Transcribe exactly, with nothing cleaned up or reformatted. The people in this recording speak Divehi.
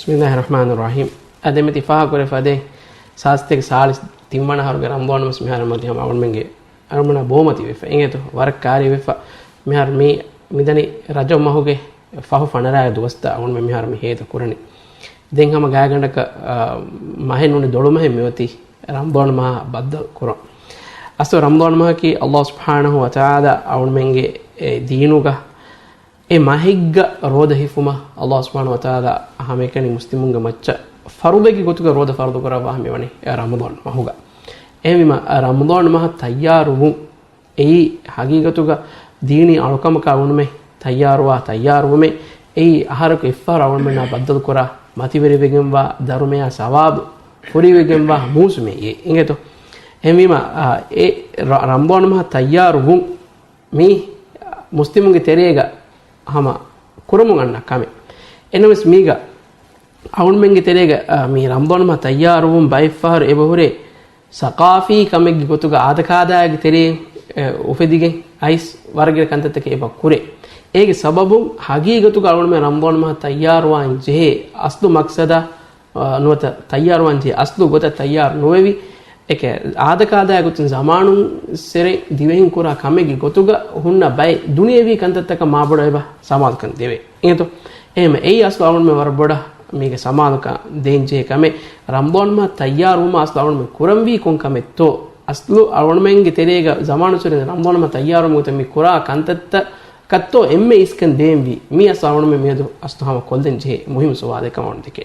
بسم الله الرحمن الرحيم. އަދި މިތި ފާހަގަކުރެ ފަދައިން، ސާސްތޭކަ ސާޅީސް ތިން ވަނަ އަހަރުގެ ރަމަޟާން މަސް މިހާރު މަތި ހަމަ އަޅުމެންގެ އަޅުމެންނާ ބޯމަތިވެފަ. އިނގޭތޯ؟ ވަރަށް ކާރިވެފަ. މިހާރު މި މިދަނީ ރަޖަބު މަހުގެ ފަހު ފަނަރަ ދުވަސްތައް އަޅުމެން މިހާރު މި ހޭދަ ކުރަނީ. ދެން ހަމަ ގާތްގަނޑަކަށް، އާ، މަހެއް ނޫނީ ދޮޅުމަހެއް މިއޮތީ ރަމަޟާން މަހާ ބައްދަލު ކުރަން. އަސްލު ރަމަޟާން މަހަކީ އައްލާހު ސުބްޙާނަހު ވަތަޢާލާ އަޅުމެންގެ އެ ދީނުގަ އެ މަހެއްގަ ރޯދަ ހިފުމަށް އައްލާހު ސުބްޙާނަހު ވަތަޢާލާ ހަމައެކަނި މުސްލިމުންގެ މައްޗަށް ފަރުޟެއްގެ ގޮތުގަ ރޯދަ ފަރުޟު ކުރައްވާ ހަމަވަނީ އެ ރަމަޟާން މަހުގަ. އެހެންވީމަ، އަ، ރަމަޟާން މަހަށް ތައްޔާރުވުން އެއީ ހަގީގަތުގަ ދީނީ އަޅުކަމަކަށް އަޅުގަނޑުމެން ތައްޔާރުވާ، ތައްޔާރުވުމެއް. އެއީ އަހަރަކު އެއްފަހަރު އަޅުގަނޑުމެންނާ ބައްދަލުކުރާ، މަތިވެރިވެގެންވާ، ދަރުމަޔާ ސަވާބު ފުރިވެގެންވާ މޫސުމެއް އެއީ. އިނގޭތޯ؟ އެހެންވީމަ، އާ، އެ ރަ-، ރަމަޟާން މަހަށް ތައްޔާރުވުން މީ މުސްލިމުންގެ ތެރޭގަ ހަމަ ކުރަމުން އަންނަ ކަމެއް. އެނަމަވެސް މީގަ އަޅުގަނޑުމެންގެ ތެރޭގަ، އާ، މި ރަމަޟާން މަހަށް ތައްޔާރުވުން ބައެއްފަހަރު އެބަހުރޭ ސަޤާފީ ކަމެއްގެ ގޮތުގަ އާދަކާދައިގެ ތެރެއިން، އެ، އުފެދިގެން އައިސް ވަރަށް ގިނަ ކަންތައްތަކެއް އެބަ ކުރޭ. އޭގެ ސަބަބުން ހަގީގަތުގަ އަޅުގަނޑުމެން ރަމަޟާން މަހަށް ތައްޔާރުވާން ޖެހޭ އަސްލު މަޤްޞަދާ، އާ، ނުވަތަ ތައްޔާރުވާން ޖެހޭ އަސްލު ގޮތަށް ތައްޔާރު ނުވެވި، އެކެ އާދަކާދައިގެ ގޮތުން ޒަމާނުން ސެރެ ދިވެހިން ކުރާ ކަމެއްގެ ގޮތުގަ ހުންނަ ބައެއް ދުނިޔަވީ ކަންތައްތަކަށް މާބޮޑަށް އެބަ ސަމާލުކަން ދެވޭ. އިނގޭތޯ؟ އެހެން އެއީ އަސްލު އަޅުގަނޑުމެން ވަރަށް ބޮޑަށް މީގެ ސަމާލުކަން ދޭން ޖެހޭ ކަމެއް. ރަމަޟާން މަހަށް ތައްޔާރުވުމަށް އަސްލު އަޅުގަނޑުމެން ކުރަންވީ ކޮން ކަމެއްތޯ؟ އަސްލު އަޅުގަނޑުމެންގެ ތެރޭގަ ޒަމާނު ސުރެން ރަމަޟާން މަހަށް ތައްޔާރުވުމުގެ މި ކުރާ ކަންތައްތަކަށްތޯ އެންމެ އިސްކަން ދޭންވީ؟ މީ އަސްލު އަޅުގަނޑުމެން މިއަދު އަސްލު ހަމަ ކޮށްލަން ޖެހޭ މުހިއްމު ސުވާލެއް ކަމަށް އަޅުގަނޑު ދެކޭ.